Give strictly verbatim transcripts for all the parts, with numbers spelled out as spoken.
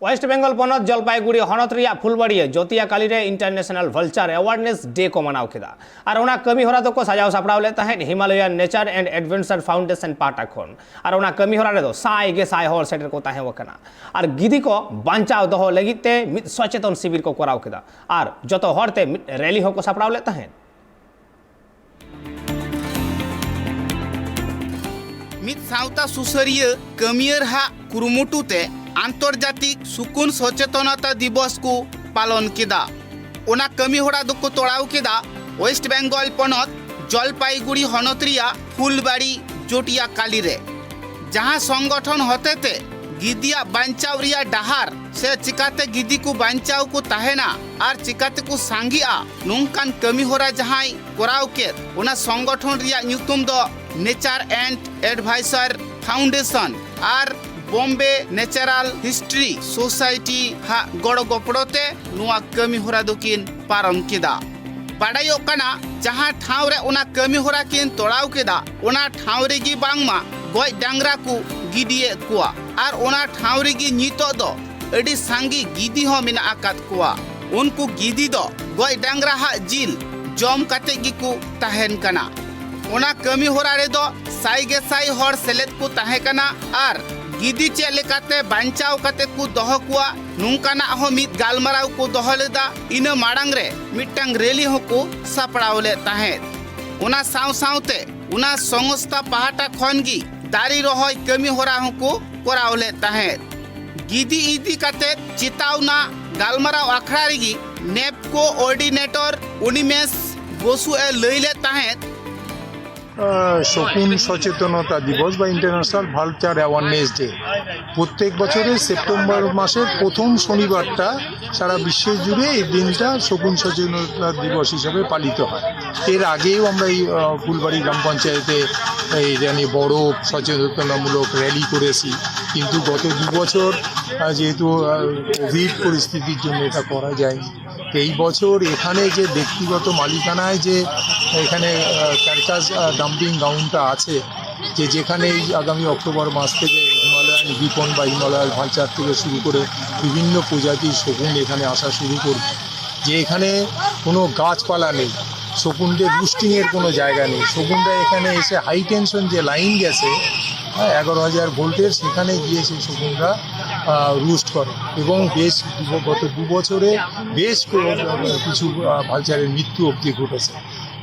West Bengal ᱯᱚᱱᱚᱛ ᱡᱚᱞᱯᱟᱭᱜᱩᱲᱤ ᱦᱚᱱᱚᱛ ᱨᱮᱭᱟᱜ ᱯᱷᱩᱞᱵᱟᱲᱤᱭᱟᱹ ᱡᱚᱛᱤᱭᱟ ᱠᱟᱞᱤ ᱨᱮ ᱤᱱᱴᱟᱨᱱᱮᱥᱱᱟᱞ ᱵᱷᱟᱞᱪᱟᱨ ᱮᱣᱟᱨᱱᱮᱥ ᱰᱮ ᱠᱚ ᱢᱟᱱᱟᱣ ᱠᱮᱫᱟ᱾ ᱟᱨ ᱚᱱᱟ ᱠᱟᱹᱢᱤ ᱦᱚᱨᱟ ᱫᱚᱠᱚ ᱥᱟᱡᱟᱣ ᱥᱟᱯᱲᱟᱣ ᱞᱮᱫ ᱛᱟᱦᱮᱸᱫ ᱦᱤᱢᱟᱞᱚᱭᱟᱱ ᱱᱮᱪᱟᱨ ᱮᱱᱰ ᱮᱰᱵᱷᱮᱱᱪᱟᱨ ᱯᱷᱟᱣᱩᱱᱰᱮᱥᱚᱱ ᱯᱟᱦᱴᱟ ᱠᱷᱚᱱ᱾ ᱟᱨ ᱚᱱᱟ ᱠᱟᱹᱢᱤ ᱦᱚᱨᱟ ᱨᱮᱫᱚ ᱥᱟᱭ ᱜᱮ ᱥᱟᱭ ᱦᱚᱲ ᱥᱮᱴᱮᱨ ᱠᱚ ᱛᱟᱦᱮᱸ ᱟᱠᱟᱱᱟ᱾ ᱟᱨ ᱜᱤᱫᱤ ᱠᱚ ᱵᱟᱧᱪᱟᱣ ᱫᱚᱦᱚ ᱞᱟᱹᱜᱤᱫ ᱛᱮ ᱢᱤᱫ ᱥᱚᱪᱮᱛᱚᱱ ᱥᱤᱵᱤᱨ ᱠᱚ ᱠᱚᱨᱟᱣ ᱠᱮᱫᱟ᱾ ᱟᱨ ᱡᱚᱛᱚ ᱦᱚᱲ ᱛᱮ ᱢᱤᱫ ᱨᱮᱞᱤ ᱦᱚᱸᱠᱚ ᱥᱟᱯᱲᱟᱣ ᱞᱮᱫ ᱛᱟᱦᱮᱸᱫ᱾ ᱢᱤᱫ ᱥᱟᱶᱛᱟ ᱥᱩᱥᱟᱹᱨᱤᱭᱟᱹ ᱠᱟᱹᱢᱤᱭᱟᱹᱨ ᱦᱟᱜ ᱠᱩᱨᱩᱢᱩᱴᱩ ᱛᱮ ᱟᱱᱛᱚᱨᱡᱟᱛᱤᱠ ᱥᱩᱠᱩᱱ ᱥᱚᱪᱮᱛᱚᱱᱚᱛᱟ ᱫᱤᱵᱚᱥ ᱠᱚ ᱯᱟᱞᱚᱱ ᱠᱮᱫᱟ᱾ ᱚᱱᱟ ᱠᱟᱹᱢᱤ ᱦᱚᱨᱟ ᱫᱚᱠᱚ ᱛᱚᱲᱟᱣ ᱠᱮᱫᱟ ᱳᱭᱮᱥᱴ ᱵᱮᱝᱜᱚᱞ ᱯᱚᱱᱚᱛ ᱡᱚᱞᱯᱟᱭᱜᱩᱲᱤ ᱦᱚᱱᱚᱛ ᱨᱮᱭᱟᱜ ᱯᱷᱩᱞᱵᱟᱲᱤ ᱡᱚᱴᱤᱭᱟ ᱠᱟᱞᱤ ᱨᱮ, ᱡᱟᱦᱟᱸ ᱥᱚᱝᱜᱚᱴᱷᱚᱱ ᱦᱚᱛᱮᱛᱮ ᱜᱤᱫᱤᱭᱟᱜ ᱵᱟᱧᱪᱟᱣ ᱨᱮᱭᱟᱜ ᱰᱟᱦᱟᱨ ᱥᱮ ᱪᱤᱠᱟᱛᱮ ᱜᱤᱫᱤ ᱠᱚ ᱵᱟᱧᱪᱟᱣ ᱠᱚ ᱛᱟᱦᱮᱱᱟ ᱟᱨ ᱪᱤᱠᱟᱛᱮ ᱠᱚ ᱥᱟᱸᱜᱮᱜᱼᱟ, ᱱᱚᱝᱠᱟᱱ ᱠᱟᱹᱢᱤ ᱦᱚᱨᱟ ᱡᱟᱦᱟᱸᱭ ᱠᱚᱨᱟᱣ ᱠᱮᱫ, ᱚᱱᱟ ᱥᱚᱝᱜᱚᱴᱷᱚᱱ ᱨᱮᱭᱟᱜ ᱧᱩᱛᱩᱢ ᱫᱚ ᱱᱮᱪᱟᱨ ᱮᱱᱰ ᱮᱰᱵᱷᱟᱭᱥᱟᱨ ᱯᱷᱟᱣᱩᱱᱰᱮᱥᱚᱱ ᱟᱨ ᱵᱳᱢᱵᱮ ᱱᱮᱪᱟᱨᱟᱞ ᱦᱤᱥᱴᱨᱤ ᱥᱳᱥᱟᱭᱴᱤ ᱦᱟᱜ ᱜᱚᱲᱚ ᱜᱚᱯᱚᱲᱚ ᱛᱮ ᱱᱚᱣᱟ ᱠᱟᱹᱢᱤ ᱦᱚᱨᱟ ᱫᱚᱠᱤᱱ ᱯᱟᱨᱚᱢ ᱠᱮᱫᱟ᱾ ᱵᱟᱰᱟᱭᱚᱜ ᱠᱟᱱᱟ, ᱡᱟᱦᱟᱸ ᱴᱷᱟᱶ ᱨᱮ ᱚᱱᱟ ᱠᱟᱹᱢᱤ ᱦᱚᱨᱟ ᱠᱤᱱ ᱛᱚᱲᱟᱣ ᱠᱮᱫᱟ, ᱚᱱᱟ ᱴᱷᱟᱶ ᱨᱮᱜᱮ ᱵᱟᱝᱢᱟ ᱜᱚᱡ ᱰᱟᱝᱨᱟ ᱠᱚ ᱜᱤᱰᱤᱭᱮᱫ ᱠᱚᱣᱟ᱾ ᱟᱨ ᱚᱱᱟ ᱴᱷᱟᱶ ᱨᱮᱜᱮ ᱱᱤᱛᱚᱜ ᱫᱚ ᱟᱹᱰᱤ ᱥᱟᱸᱜᱮ ᱜᱤᱫᱤ ᱦᱚᱸ ᱢᱮᱱᱟᱜ ᱟᱠᱟᱫ ᱠᱚᱣᱟ᱾ ᱩᱱᱠᱩ ᱜᱤᱫᱤ ᱫᱚ ᱜᱚᱡ ᱰᱟᱝᱨᱟ ᱦᱟᱜ ᱡᱤᱞ ᱡᱚᱢ ᱠᱟᱛᱮ ᱜᱮᱠᱚ ᱛᱟᱦᱮᱱ ᱠᱟᱱᱟ᱾ ᱚᱱᱟ ᱠᱟᱹᱢᱤ ᱦᱚᱨᱟ ᱨᱮᱫᱚ ᱥᱟᱭ ᱜᱮ ᱥᱟᱭ ᱦᱚᱲ ᱥᱮᱞᱮᱫ ᱠᱚ ᱛᱟᱦᱮᱸ ᱠᱟᱱᱟ᱾ ᱟᱨ ᱜᱤᱫᱤ ᱪᱮᱫ ᱞᱮᱠᱟᱛᱮ ᱵᱟᱧᱪᱟᱣ ᱠᱟᱛᱮ ᱠᱚ ᱫᱚᱦᱚ ᱠᱚᱣᱟ, ᱱᱚᱝᱠᱟᱱᱟᱜ ᱦᱚᱸ ᱢᱤᱫ ᱜᱟᱞᱢᱟᱨᱟᱣ ᱠᱚ ᱫᱚᱦᱚ ᱞᱮᱫᱟ᱾ ᱤᱱᱟᱹ ᱢᱟᱲᱟᱝ ᱨᱮ ᱢᱤᱫᱴᱟᱝ ᱨᱮᱞᱤ ᱦᱚᱸᱠᱚ ᱥᱟᱯᱲᱟᱣ ᱞᱮᱫ ᱛᱟᱦᱮᱸᱫ᱾ ᱚᱱᱟ ᱥᱟᱶ ᱥᱟᱶᱛᱮ ᱚᱱᱟ ᱥᱚᱝᱥᱛᱷᱟ ᱯᱟᱦᱴᱟ ᱠᱷᱚᱱ ᱜᱮ ᱫᱟᱨᱮ ᱨᱚᱦᱚᱭ ᱠᱟᱹᱢᱤ ᱦᱚᱨᱟ ᱦᱚᱸᱠᱚ ᱠᱚᱨᱟᱣ ᱞᱮᱫ ᱛᱟᱦᱮᱸᱫ᱾ ᱜᱤᱫᱤ ᱤᱫᱤ ᱠᱟᱛᱮ ᱪᱮᱛᱟᱣᱱᱟ ᱜᱟᱞᱢᱟᱨᱟᱣ ᱟᱠᱷᱲᱟ ᱨᱮᱜᱮ ᱱᱮᱯ ᱠᱳᱚᱨᱰᱤᱱᱮᱴᱚᱨ ᱚᱱᱤᱢᱮᱥ ᱵᱚᱥᱩ ᱮ ᱞᱟᱹᱭ ᱞᱮᱫ ᱛᱟᱦᱮᱸᱫ, আহ, শকুন সচেতনতা দিবস বা ইন্টারন্যাশনাল ভালচার অ্যাওয়ারনেস ডে প্রত্যেক বছরের সেপ্টেম্বর মাসের প্রথম শনিবারটা সারা বিশ্ব জুড়ে এই দিনটা শকুন সচেতনতা দিবস হিসাবে পালিত হয়। এর আগেও আমরা এই আহ, ফুলবাড়ি গ্রাম পঞ্চায়েতে এই জানি বড় সচেতনতামূলক র্যালি করেছি, কিন্তু গত দু বছর আহ, যেহেতু কোভিড পরিস্থিতির জন্য এটা করা যায়নি। এই বছর এখানে যে ব্যক্তিগত মালিকানায় যে এখানে ক্যারকাস ডাম্পিং গ্রাউন্ডটা আছে, যে যেখানে এই আগামী অক্টোবর মাস থেকে হিমালয়ান গিফন বা হিমালয়ার ভালচার থেকে শুরু করে বিভিন্ন প্রজাতির শকুন এখানে আসা শুরু করবে। যে এখানে কোনো গাছপালা নেই, শকুনদের রুস্টিংয়ের কোনো জায়গা নেই। শকুনরা এখানে এসে হাই টেনশন যে লাইন গেছে, হ্যাঁ, এগারো হাজার ভোল্টের, সেখানে গিয়ে সেই শকুনরা রুস্ট করে। এবং বেশ দু- গত দু বছরে বেশ ক- কিছু আহ, ভালচারের মৃত্যু অবধি ঘটেছে।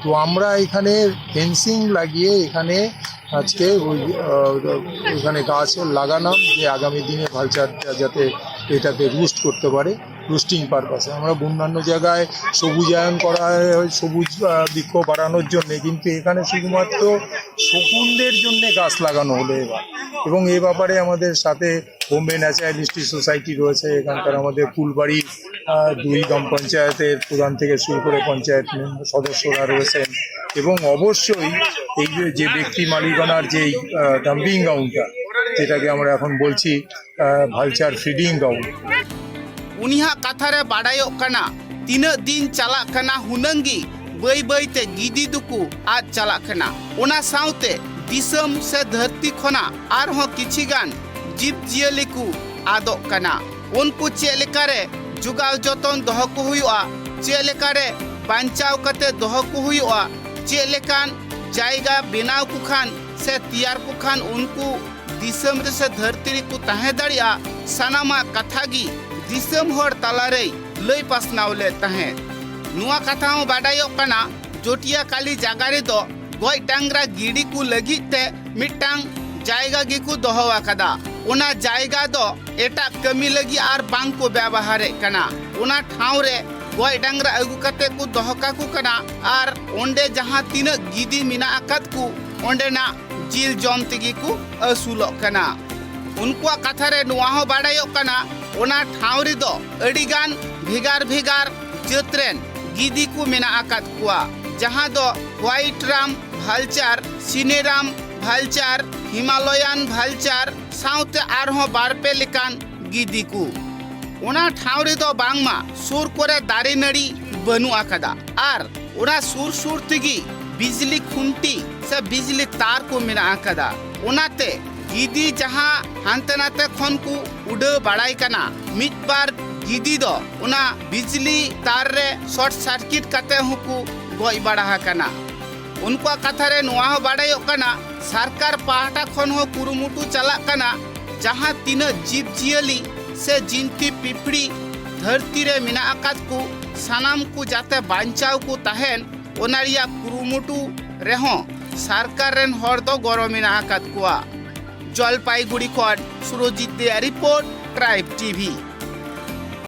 তো আমরা এখানে ফেন্সিং লাগিয়ে এখানে আজকে ওই আহ, এখানে গাছ লাগালাম, যে আগামী দিনে ভালচার যাতে এটাকে রুস্ট করতে পারে, রুস্টিং পারপাসে। আমরা অন্যান্য জায়গায় সবুজায়ন করা হয় সবুজ আহ, বৃক্ষ বাড়ানোর জন্য, কিন্তু এখানে শুধুমাত্র শকুনদের জন্য গাছ লাগানো হলো এবার। এবং এ ব্যাপারে আমাদের সাথে বোম্বে ন্যাচারালিস্ট সোসাইটি রয়েছে, এখানকার আমাদের ফুলবাড়ি আহ, দুই গ্রাম পঞ্চায়েতের প্রধান থেকে শুরু করে পঞ্চায়েত মেম্বার, সদস্যরা রয়েছেন। এবং অবশ্যই এই যে, যে ব্যক্তি মালিকানার যে ডাম্পিং গ্রাউন্ডটা, যেটাকে আমরা এখন বলছি ভালচার ফিডিং গ্রাউন্ড। ᱩᱱᱤᱭᱟᱜ ᱠᱟᱛᱷᱟ ᱨᱮ ᱵᱟᱰᱟᱭᱚᱜ ᱠᱟᱱᱟ, ᱛᱤᱱᱟᱹᱜ ᱫᱤᱱ ᱪᱟᱞᱟᱜ ᱠᱟᱱᱟ, ᱦᱩᱱᱟᱹᱝ ᱜᱮ ᱵᱟᱹᱭ ᱵᱟᱹᱭ ᱛᱮ ᱜᱤᱫᱤ ᱫᱚᱠᱚ ᱟᱫ ᱪᱟᱞᱟᱜ ᱠᱟᱱᱟ᱾ ᱚᱱᱟ ᱥᱟᱶᱛᱮ ᱫᱤᱥᱚᱢ ᱥᱮ ᱫᱷᱟᱹᱨᱛᱤ ᱠᱷᱚᱱᱟᱜ ᱟᱨᱦᱚᱸ ᱠᱤᱪᱷᱤ ᱜᱟᱱ ᱡᱤᱵᱽ ᱡᱤᱭᱟᱹᱞᱤ ᱠᱚ ᱟᱫᱚᱜ ᱠᱟᱱᱟ᱾ ᱩᱱᱠᱩ ᱪᱮᱫ ᱞᱮᱠᱟᱨᱮ ᱡᱚᱜᱟᱣ ᱡᱚᱛᱚᱱ ᱫᱚᱦᱚ ᱠᱚ ᱦᱩᱭᱩᱜᱼᱟ, ᱪᱮᱫ ᱞᱮᱠᱟᱨᱮ ᱵᱟᱧᱪᱟᱣ ᱠᱟᱛᱮ ᱫᱚᱦᱚ ᱠᱚ ᱦᱩᱭᱩᱜᱼᱟ, ᱪᱮᱫ ᱞᱮᱠᱟᱱ ᱡᱟᱭᱜᱟ ᱵᱮᱱᱟᱣ ᱠᱚ ᱠᱷᱟᱱ ᱥᱮ ᱛᱮᱭᱟᱨ ᱠᱚ ᱠᱷᱟᱱ ᱩᱱᱠᱩ ᱫᱤᱥᱚᱢ ᱨᱮ ᱥᱮ ᱫᱷᱟᱹᱨᱛᱤ ᱨᱮᱠᱚ ᱛᱟᱦᱮᱸ ᱫᱟᱲᱮᱭᱟᱜᱼᱟ, ᱥᱟᱱᱟᱢᱟᱜ ᱠᱟᱛᱷᱟ ᱜᱮ ᱫᱤᱥᱚᱢ ᱦᱚᱲ ᱛᱟᱞᱟᱨᱮᱭ ᱞᱟᱹᱭ ᱯᱟᱥᱱᱟᱣ ᱞᱮᱫ ᱛᱟᱦᱮᱸᱫ᱾ ᱱᱚᱣᱟ ᱠᱟᱛᱷᱟ ᱦᱚᱸ ᱵᱟᱰᱟᱭᱚᱜ ᱠᱟᱱᱟ, ᱡᱚᱴᱤᱭᱟ ᱠᱟᱞᱤ ᱡᱟᱭᱜᱟ ᱨᱮᱫᱚ ᱜᱚᱡ ᱰᱟᱝᱨᱟ ᱜᱤᱰᱤ ᱠᱚ ᱞᱟᱹᱜᱤᱫ ᱛᱮ ᱢᱤᱫᱴᱟᱝ ᱡᱟᱭᱜᱟ ᱜᱮᱠᱚ ᱫᱚᱦᱚ ᱟᱠᱟᱫᱟ᱾ ᱚᱱᱟ ᱡᱟᱭᱜᱟ ᱫᱚ ᱮᱴᱟᱜ ᱠᱟᱹᱢᱤ ᱞᱟᱹᱜᱤᱫ ᱟᱨ ᱵᱟᱝ ᱠᱚ ᱵᱮᱵᱚᱦᱟᱨᱮᱫ ᱠᱟᱱᱟ᱾ ᱚᱱᱟ ᱴᱷᱟᱶ ᱨᱮ ᱜᱚᱡ ᱰᱟᱝᱨᱟ ᱟᱹᱜᱩ ᱠᱟᱛᱮ ᱠᱚ ᱫᱚᱦᱚ ᱠᱟᱠᱚ ᱠᱟᱱᱟ ᱟᱨ ᱚᱸᱰᱮ ᱡᱟᱦᱟᱸ ᱛᱤᱱᱟᱹᱜ ᱜᱤᱫᱤ ᱢᱮᱱᱟᱜ ᱟᱠᱟᱫ ᱠᱚ, ᱚᱸᱰᱮᱱᱟᱜ ᱡᱤᱞ ᱡᱚᱢ ᱛᱮᱜᱮ ᱠᱚ ᱟᱹᱥᱩᱞᱚᱜ ᱠᱟᱱᱟ᱾ ᱩᱱᱠᱩᱣᱟᱜ ᱠᱟᱛᱷᱟ ᱨᱮ ᱱᱚᱣᱟ ᱦᱚᱸ ᱵᱟᱰᱟᱭᱚᱜ ᱠᱟᱱᱟ, ᱚᱱᱟ ᱴᱷᱟᱶ ᱨᱮᱫᱚ ᱟᱹᱰᱤᱜᱟᱱ ᱵᱷᱮᱜᱟᱨ ᱵᱷᱮᱜᱟᱨ ᱡᱟᱹᱛ ᱨᱮᱱ ᱜᱤᱫᱤ ᱠᱚ ᱢᱮᱱᱟᱜ ᱟᱠᱟᱫ ᱠᱚᱣᱟ, ᱡᱟᱦᱟᱸ ᱫᱚ ᱦᱳᱣᱟᱭᱤᱴ ᱨᱟᱢ ᱵᱷᱟᱞᱪᱟᱨ, ᱥᱤᱱᱮᱨᱟᱢ ᱵᱷᱟᱞᱪᱟᱨ, ᱦᱤᱢᱟᱞᱚᱭᱟᱱ ᱵᱷᱟᱞᱪᱟᱨ ᱥᱟᱶᱛᱮ ᱟᱨᱦᱚᱸ ᱵᱟᱨᱯᱮ ᱞᱮᱠᱟᱱ ᱜᱤᱫᱤ ᱠᱚ᱾ ᱚᱱᱟ ᱴᱷᱟᱶ ᱨᱮᱫᱚ ᱵᱟᱝᱢᱟ ᱥᱩᱨ ᱠᱚᱨᱮ ᱫᱟᱨᱮ ᱱᱟᱹᱲᱤ ᱵᱟᱹᱱᱩᱜ ᱟᱠᱟᱫᱟ ᱟᱨ ᱚᱱᱟ ᱥᱩᱨ ᱥᱩᱨ ᱛᱮᱜᱮ ᱵᱤᱡᱽᱞᱤ ᱠᱷᱩᱱᱴᱤ ᱥᱮ ᱵᱤᱡᱽᱞᱤ ᱛᱟᱨ ᱠᱚ ᱢᱮᱱᱟᱜ ᱟᱠᱟᱫᱟ᱾ ᱚᱱᱟᱛᱮ ᱜᱤᱫᱤ ᱡᱟᱦᱟᱸ ᱦᱟᱱᱛᱮ ᱱᱟᱛᱮ ᱠᱷᱚᱱ ᱠᱚ ᱩᱰᱟᱹᱣ ᱵᱟᱲᱟᱭ ᱠᱟᱱᱟ, ᱢᱤᱫ ᱵᱟᱨ ᱜᱤᱫᱤ ᱫᱚ ᱚᱱᱟ ᱵᱤᱡᱽᱞᱤ ᱛᱟᱨ ᱨᱮ ᱥᱚᱨᱴ ᱥᱟᱨᱠᱤᱴ ᱠᱟᱛᱮ ᱦᱚᱸᱠᱚ ᱜᱚᱡ ᱵᱟᱲᱟ ᱟᱠᱟᱱᱟ᱾ ᱩᱱᱠᱩᱣᱟᱜ ᱠᱟᱛᱷᱟ ᱨᱮ ᱱᱚᱣᱟ ᱦᱚᱸ ᱵᱟᱲᱟᱭᱚᱜ ᱠᱟᱱᱟ, ᱥᱚᱨᱠᱟᱨ ᱯᱟᱦᱴᱟ ᱠᱷᱚᱱ ᱦᱚᱸ ᱠᱩᱨᱩᱢᱩᱴᱩ ᱪᱟᱞᱟᱜ ᱠᱟᱱᱟ, ᱡᱟᱦᱟᱸ ᱛᱤᱱᱟᱹᱜ ᱡᱤᱵᱽ ᱡᱤᱭᱟᱹᱞᱤ ᱥᱮ ᱡᱤᱱᱛᱤ ᱯᱤᱯᱤᱲᱤ ᱫᱷᱟᱹᱨᱛᱤ ᱨᱮ ᱢᱮᱱᱟᱜ ᱟᱠᱟᱫ ᱠᱚ ᱥᱟᱱᱟᱢ ᱠᱚ ᱡᱟᱛᱮ ᱵᱟᱧᱪᱟᱣ ᱠᱚ ᱛᱟᱦᱮᱱ, ᱚᱱᱟ ᱨᱮᱭᱟᱜ ᱠᱩᱨᱩᱢᱩᱴᱩ ᱨᱮᱦᱚᱸ ᱥᱚᱨᱠᱟᱨ ᱨᱮᱱ ᱦᱚᱲ ᱫᱚ ᱜᱚᱲᱚ ᱢᱮᱱᱟᱜ ᱟᱠᱟᱫ ᱠᱚᱣᱟ᱾ ᱡᱚᱞᱯᱟᱭᱜᱩᱲᱤ ᱠᱷᱚᱱ ᱥᱩᱨᱚᱡᱤᱛ ᱫᱮᱭᱟ ᱨᱤᱯᱳᱨᱴ, ᱴᱨᱟᱭᱤᱵᱽ ᱴᱤᱵᱷᱤ᱾